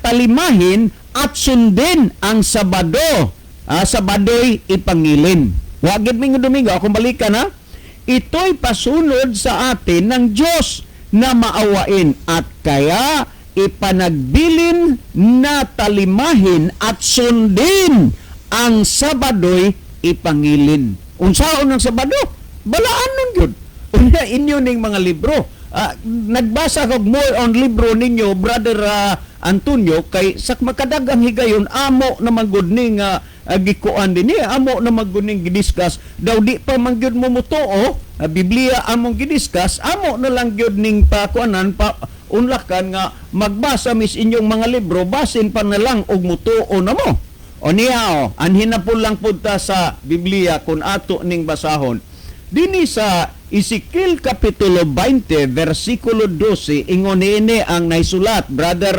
talimahin at sundin ang Sabado. Ah, Sabado'y ipangilin. Wagid mingo Domingo, akong balikan ha. Ito'y pasunod sa atin ng Diyos na maawain at kaya ipanagbilin na talimahin at sundin ang Sabado'y ipangilin. Unsaon ang Sabado? Balaan nun yun. Unya inyo ning mga libro. Ah, nagbasa kog more on libro ninyo, Brother Antonio, kay sa makadagang higayon amo na magud ning gikuan dinhi, amo na magud ning gidiscuss. Daw di pa man gyud mo mutuo, Biblia among gidiscuss, amo na lang gyud ning pakuanan pa unlakan nga magbasa mis inyong mga libro, basin pa na lang og mutuo na mo. O niya o, anhin na po lang punta sa Biblia kung ato ning basahon. Dini sa Ezekiel Kapitulo 20, versikulo 12, ingon niini ang naisulat. Brother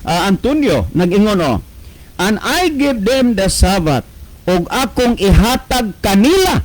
Antonio, nag-ingon o, "And I give them the Sabbath, og akong ihatag kanila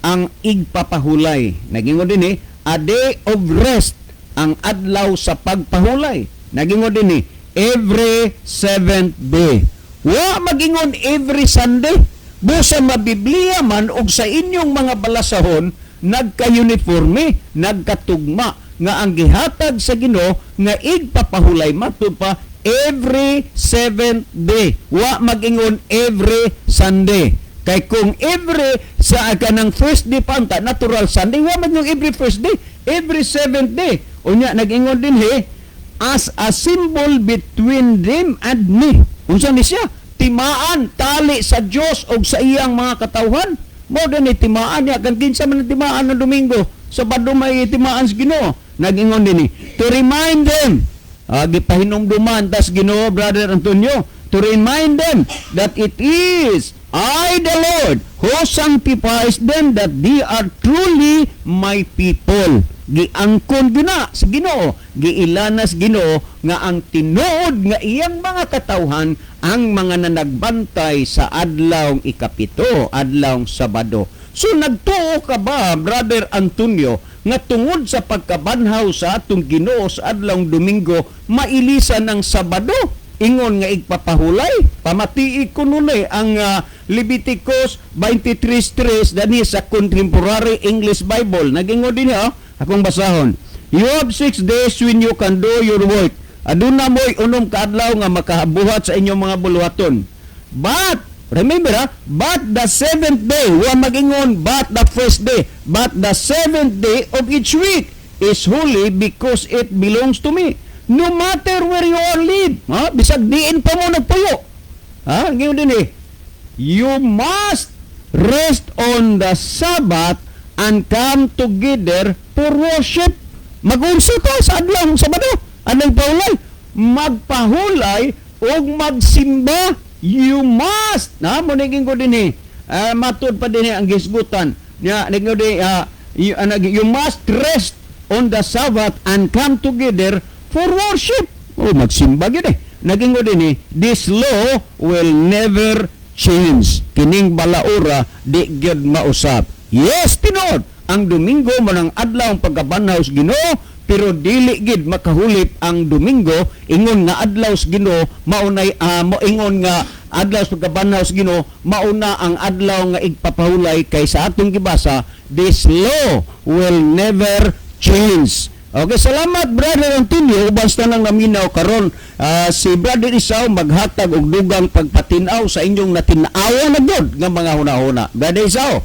ang igpapahulay." Nagingon dinhi, a day of rest, ang adlaw sa pagpahulay. Nagingon dinhi, every seventh day. Wa magingon every Sunday. Busa mabiblia man og sa inyong mga balasahon nagka-uniforme, nagkatugma nga ang gihatag sa Ginoo nga igpapahulay matud pa every seventh day. Wa magingon every Sunday. Kay kung every sa kanang first day pa unta, natural Sunday, wa man yung every first day, every seventh day. Unya nag-ingon din he, as a symbol between them and me. Unsa ni siya? Timaan, tali sa Dios og sa iyang mga katawhan. Mao din ni timaan niya kan kinsa man ang timaan ng Domingo. Sabado may timaan sa Ginoo. Nag-ingon din ni to remind them, gipahinumduman tas Ginoo, Brother Antonio, to remind them that it is I the Lord who sanctifies them, that they are truly my people. Giangkon gina sa Ginoo, giilanas Ginoo nga ang tinuod nga iyang mga katawhan ang mga nanagbantay sa adlaw 7, adlaw Sabado. So nagtuo ka ba, Brother Antonio, nga tungod sa pagkabanhaw sa atong Ginoo sa adlaw Domingo, mailisan ang Sabado ingon nga igpapahulay? Pamatii ko nunay ang Leviticus 23:3 dani sa Contemporary English Bible. Nagingon din niya, oh, akong basahon. "You have 6 days when you can do your work." Aduna mo'y 6 ka adlaw nga makabuhat sa inyong mga buluhaton. But remember ha, but the seventh day, wa magingon but the first day, but the seventh day of each week is holy because it belongs to me. No matter where you are live, ha, bisag diin pa mo nagpuyo. Ha, ngayon din eh. You must rest on the Sabbath and come together for worship. Mag-unsa ka sa adlaw Sabado. Anong pahulay? Magpahulay o magsimba. You must. Na, mo naging ko din eh. Matud pa din eh ang gisgutan. Nya, naging din, you must rest on the Sabbath and come together for worship. Oh, magsimba gyud eh. Naging ko din eh, this law will never change. Kining balaura di gyud mausab. Yes, tinuod. Ang Domingo mo ng adlaw ang pagkabanhaw sa Ginoo, pero dili gid makahulip ang Domingo ingon nga adlaw sa Ginoo maunay moingon nga adlaw sa pagkabanhaw sa Ginoo mauna ang adlaw nga igpapahulay, kay sa atong gibasa, this law will never change. Okay, salamat, Brother Antonio, uban sa tanang naminaw karon. Si Brother Isaw maghatag og dugang pagpatin-aw sa inyong natin-awa na gyud nga mga hunahuna. Brother Isaw.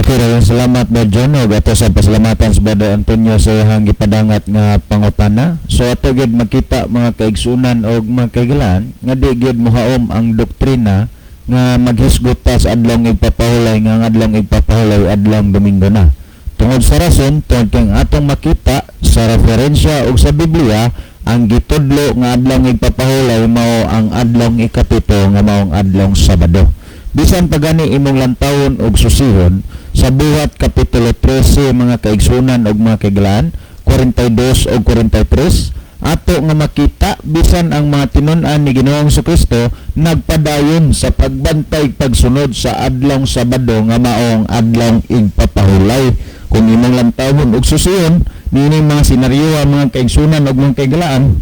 Okay, daghang salamat, Brad John, ug ato sa pasalamatan sa Brother Antonio sa iyang gipadangat nga pangutana. So ato gyud makita, mga kaigsunan og mga kaigalaan, nga di gyud mohaom ang doktrina nga maghisgot ta sa adlaw igpapahulay nga ang adlaw igpapahulay adlaw Domingo na. Tungod sa rason, tungod kay ang atong makita sa referensya ug sa Biblia, ang gitudlo nga adlaw igpapahulay mao ang adlaw 7 nga mao ang adlaw Sabado. Bisan pa gani imong lantawon og susihon sa Buhat kapitulo 13, mga kaigsunan og mga kaigalaan, 42 og 43, ato nga makita bisan ang mga tinun-an ni Ginoong Kristo nagpadayon sa pagbantay, pagsunod sa adlong Sabado nga maong adlong igpapahulay. Kung imong lantawon og susihon niining mga senaryo, mga kaigsunan og mga kaigalaan,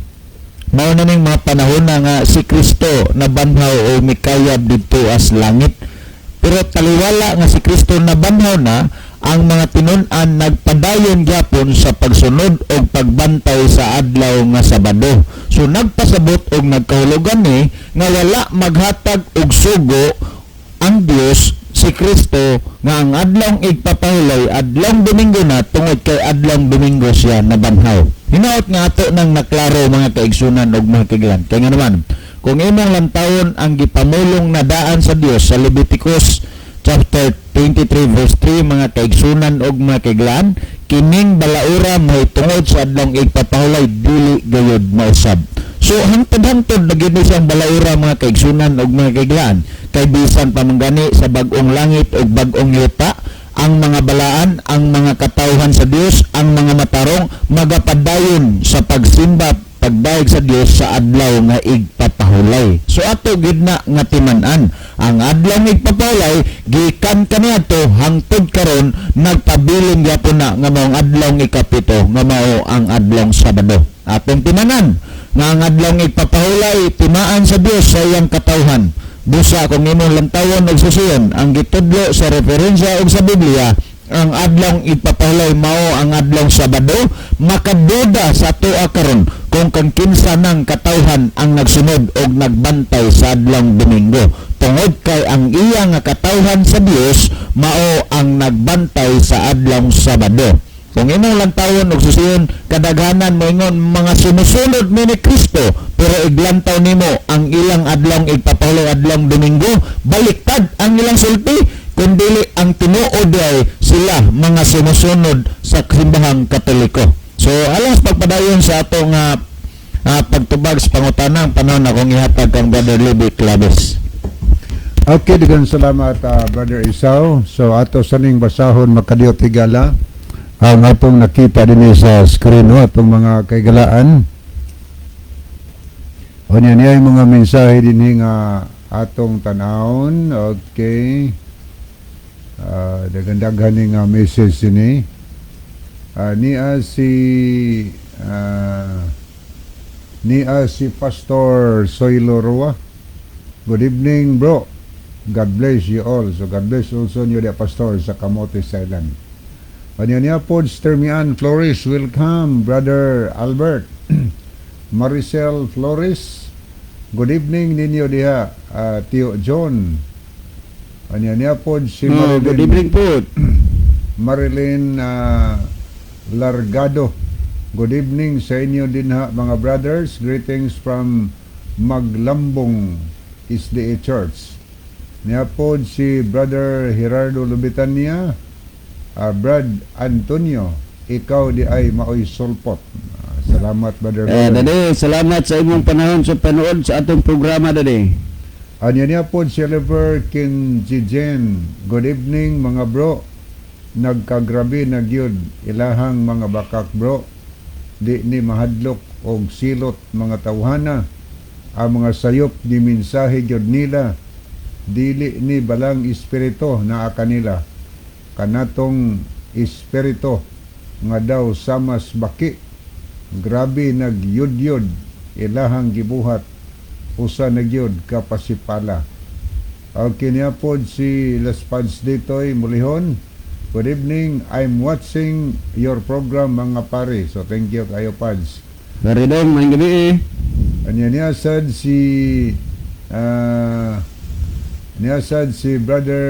mao na ning mga panahon na nga si Kristo nabanhaw o mikayab didto as langit. Pero taliwala nga si Kristo nabanhaw na, ang mga tinun-an nagpadayon gyapon sa pagsunod og pagbantay sa adlaw nga Sabado. So nagpasabot og nagkahulugan ni nga wala maghatag og sugo ang Dios, si Kristo, nga ang adlong igpapahulay adlong Domingo na tungod kay adlong Domingo siya nabanhaw. Hinaot nga ato nang naklaro, mga kaigsunan og mga kaigalaan. Kay nga naman, kung imong lantawon ang gipamulong na daan sa Dios sa Leviticus chapter 23 verse 3, mga kaigsunan og mga kaigalaan, kining balaura mahitungod sa adlong igpapahulay dili gayud mausab. So hangtod-hangtod na gyud ni siyang balaura, mga kaigsunan og mga kaigalaan, kay bisan pa man gani sa bag-ong langit ug bag-ong yuta, ang mga balaan, ang mga katawhan sa Dios, ang mga matarong magapadayon sa pagsimba, pagdayeg sa Dios sa adlaw nga igpapahulay. So ato gid na nga timan-an ang adlaw nga igpapahulay gikan kaniadto hangtod karon nagpabilin gyapon na nga maong adlaw 7 nga mao ang adlaw Sabado. Atong timanan nga ang adlaw igpapahulay timaan sa Dios sa iyang katawhan. Busa kung imong lantawon og susiyon ang gitudlo sa referensya og sa Biblia, Ang adlawng igpapahulay mao ang adlawng Sabado. Makaduda sa atoa karon kung kang kinsa nang katawhan ang nagsunod og nagbantay sa adlawng Domingo, tungod kay ang iya nga katawhan sa Dios mao ang nagbantay sa adlawng Sabado. Kung imong lantawon og susiyon, kadaghanan moingon mga sumusunod mi ni Kristo, pero iglantaw nimo ang ilang adlawng igpapahulay, adlawng Domingo, baliktad ang ilang sulti. Kung dili ang tinuod ay sila mga sumusunod sa Simbahang Katoliko. So alang sa pagpadayon sa atong pagtubag sa pangutana, ang panahon akong ihatag kang Brother Libby Claves. Okay, daghang salamat, Brother Isao. So ato saning basahon, makadiyot higala, ang atong nakita dinhi sa screen, no, atong mga kaigalaan. O niya niya yung mga mensahe dinhi nga atong tanawon. Okay. Daghan-daghan ni nga message dinhi. Niya si Pastor Soilo Roa. Good evening, bro. God bless you all. So God bless also you, the pastor sa Camotes Island. Kanya niya po, Stermian Flores, welcome, Brother Albert. Maricel Flores, good evening ninyo diha, Tio John. Kanya niya po, si Oh, good evening po. Marilyn Largado. Good evening sa inyo din ha, mga brothers. Greetings from Maglambong SDA Church. Niya po si Brother Gerardo Lubitania, Brad Antonio, ikaw di ay maoy sulpot. Salamat, Brother. Eh, Roland. Dade, salamat sa imong panahon sa panood sa atong programa, dade. Anya niya po si Oliver Kinjijen. Good evening, mga bro. Nagkagrabe na gyud ilahang mga bakak, bro. Di ni mahadlok og silot mga tawhana. Ang mga sayop ni mensahe gyud nila. Dili ni balang espiritu naa kanila. Kanatong espiritu nga daw samas baki. Grabe nagyudyod ilahang gibuhat, usa na gyud ka pasipala. Okay niya po si Las Pads ditoy Mulihon. Good evening. I'm watching your program, mga pare. So thank you kayo, Pads. Baridong, maayong gabi eh. Anya niya sad si niya sad si Brother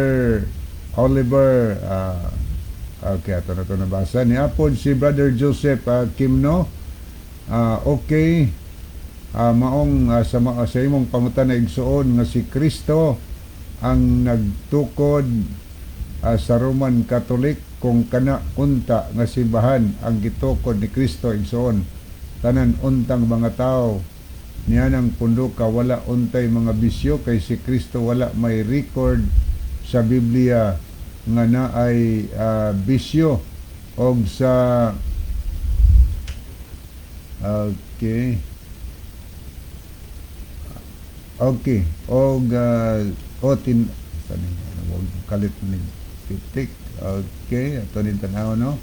Oliver, okay, ato na ito nabasa. Niya po si Brother Joseph Kimno. Okay. Maong sa imong pangutana, igsuon, nga si Kristo ang nagtukod sa Roman Catholic, kung kana unta nga simbahan ang gitukod ni Kristo, igsuon, tanan untang mga tao niya ng punduka wala untay mga bisyo, kay si Kristo wala may record sa Biblia nga naay bisyo og sa. Okay, og o tin sani wag kalit ni titik. Okay, ato nin tanaw, no.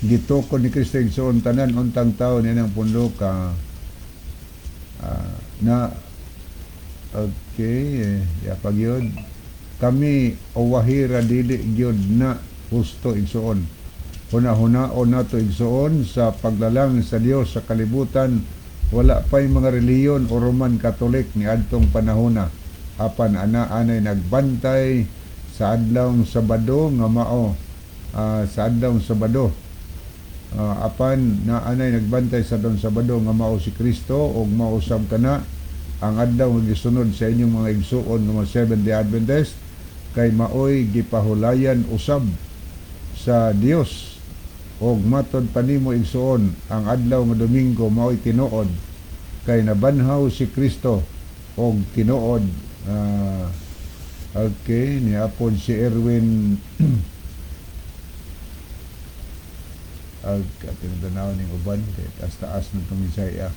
Gitukod ni Kristo, igsoon, tanan untang tao niya ng punduka na. Okay, eh, yapag yun kami owahira, dili gyud na husto, igsuon. Huna-hunaon nato, igsuon, sa paglalang sa Dios sa kalibutan, wala pa'y mga relihiyon o Roman Catholic ni adtong panahona, apan ana-anay nagbantay sa adlawng Sabado nga mao sa adlawng Sabado. Apan naanay nagbantay sa adlawng Sabado nga mao si Kristo, ug mao usab kana ang adlaw nga gisunod sa inyong mga igsuon nga mga Seventh-day Adventist, kay maoy gipahulayan usab sa Dios. Og matod pa nimo, igsuon, ang adlaw nga Domingo maoy tinuod kay nabanhaw si Kristo og tinuod. Okay, niapod si Erwin ag tinatanaw ning uban kay taas-taas ng itong Isaiah.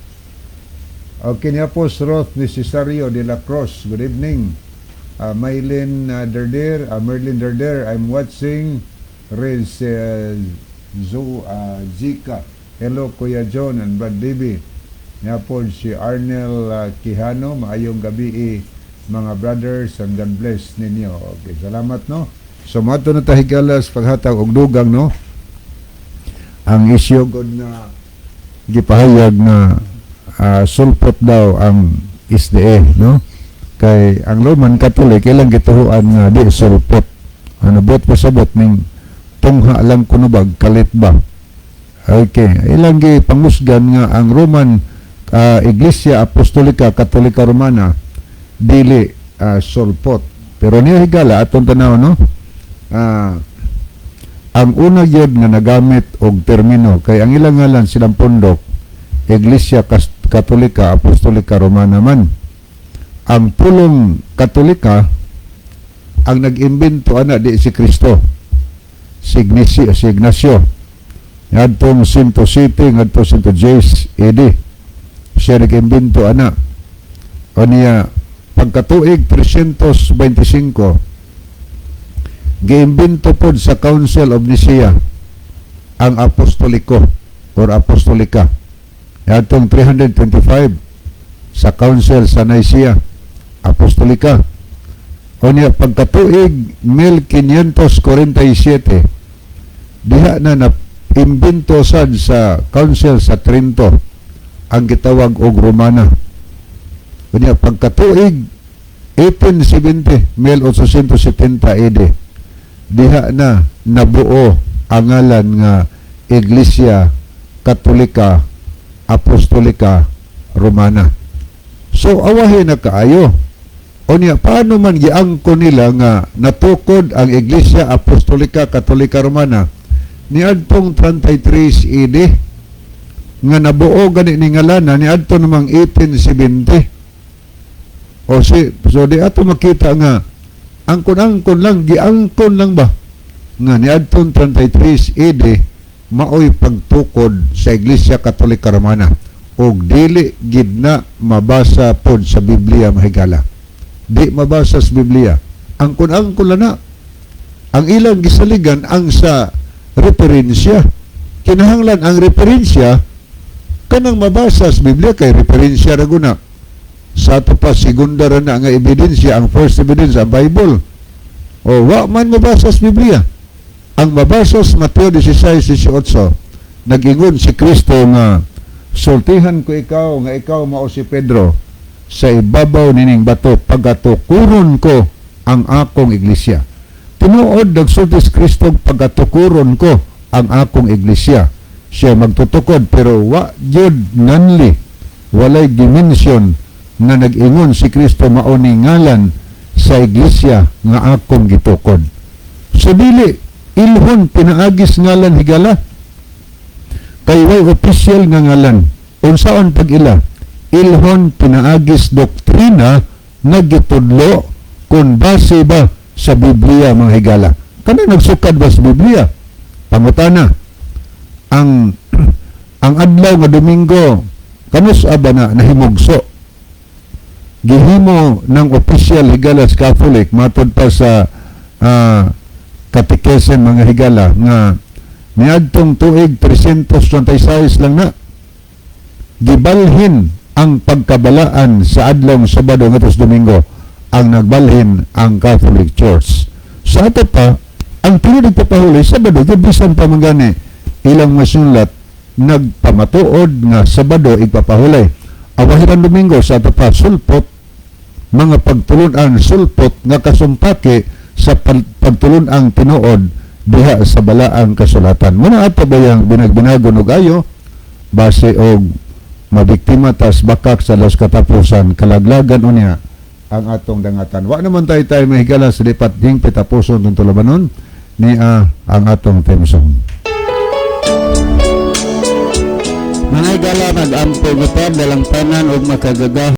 Okay niya po si Roth Necesario de la Cruz. Good evening. Maylin Derder, Merlin Derder, I'm watching Rez Zo Zika. Hello, Kuya John and Brad Libby. Niya po si Arnel Quijano, maayong gabi eh, mga brothers, and God bless ninyo. Okay, salamat, no. So moadto na ta, higala, sa paghatag og dugang, no. Ang isyu gud na gipahayag nga sulpot daw ang SDA, no, kay ang Roman Catholic ilang gituhuan nga di sulpot. Ano bot pasabot ning tungha lang kuno bag kalit ba. Okay, ilang gi pangusgan nga ang Roman Iglesia Apostolika Katolika Romana dili sulpot. Pero niya, higala, atong tanaw, no, ang una gyud nga nagamit og termino kay ang ilang ngalan silang pundok Iglesia Katolika Apostolika Romana man. Ang pulong Katolika, ang nag-imbento ana di si Kristo, si Ignacio, si Ignacio ngadtong Sinto City, ngadto Sinto Jace AD siya nag-imbento ana. O niya pagkatuig 325, giimbento pod sa Council of Nicaea ang apostoliko or apostolika atong 325 sa Council sa Nicaea, apostolika. O niya pagkatuig 1547, diha na na imbento sad sa Council sa Trento ang gitawag og Romana. O niya pagkatuig 1870, 1870 AD, diha na nabuo ang ngalan nga Iglesia Katolika Apostolika Romana. So awahi na kaayo. O niya, paano man giangko nila nga natukod ang Iglesia Apostolika Katolika Romana niadtong 33 AD nga nabuo gani ni ngalana niadto namang 1870? O si so di ato makita nga angkon-angkon lang, giangkon lang ba nga niadtong 33 AD maoy pagtukod sa Iglesia Katolika Romana og dili gid na mabasa pod sa Biblia, mahigala. Di mabasa sa Biblia, angkon-angkon lang na. Ang ilang gisaligan ang sa referensya. Kinahanglan ang referensya kanang mabasa sa Biblia kay referensya ra guna. Sa ato pa, segunda ra na nga ebidensya. Ang first evidence ang Bible. O wa man mabasa sa Biblia. Ang mabasa sa Mateo 16:18, nag-ingon si Kristo nga, "Sultihan ko ikaw nga ikaw mao si Pedro, sa ibabaw nining bato pagatukuron ko ang akong iglesia." Tinuod nagsulti si Kristo, "Pagatukuron ko ang akong iglesia." Siya magtutukod, pero wa gyud nanli, walay dimension nga nag-ingon si Kristo mao ni ngalan sa iglesia nga akong gitukod. So dili ilhon pinaagis ngalan, higala, kay way official nga ngalan. Unsaon pag-ila? Ilhon pinaagis doktrina nga gitudlo kung base ba sa Biblia, mga higala. Kana nagsukad ba sa Biblia? Pangutana, ang adlaw nga Domingo kanus ba na nahimugso? Gihimo ng official, higala, sa Catholic matod pa sa catechism, mga higala, nga niadtong tuig 326 lang na gibalhin ang pagkabalaan sa adlaw Sabado ngadto sa Domingo. Ang nagbalhin ang Catholic Church. Sa ato pa, ang tinuod nagpapahulay Sabado gyud, bisan pa man gani ilang masulat nagpamatuod nga Sabado igpapahulay. Awahiran Domingo, sa ato pa sulpot, mga pagtulunan sulpot nga kasumpaki sa pagtulun-ang tinuod diha sa balaang kasulatan. Muna ato bayang binagbinagon og ayo base og mabiktima tas bakak sa los katapusan, kalaglagan unya ang atong dangatan. Wa naman tayo tayo mahigala sa lipat hingpit tapuson tong tulabanon ni ang atong theme song. Mga higala, mag-ampo gipad dalang tanan og makagagahom.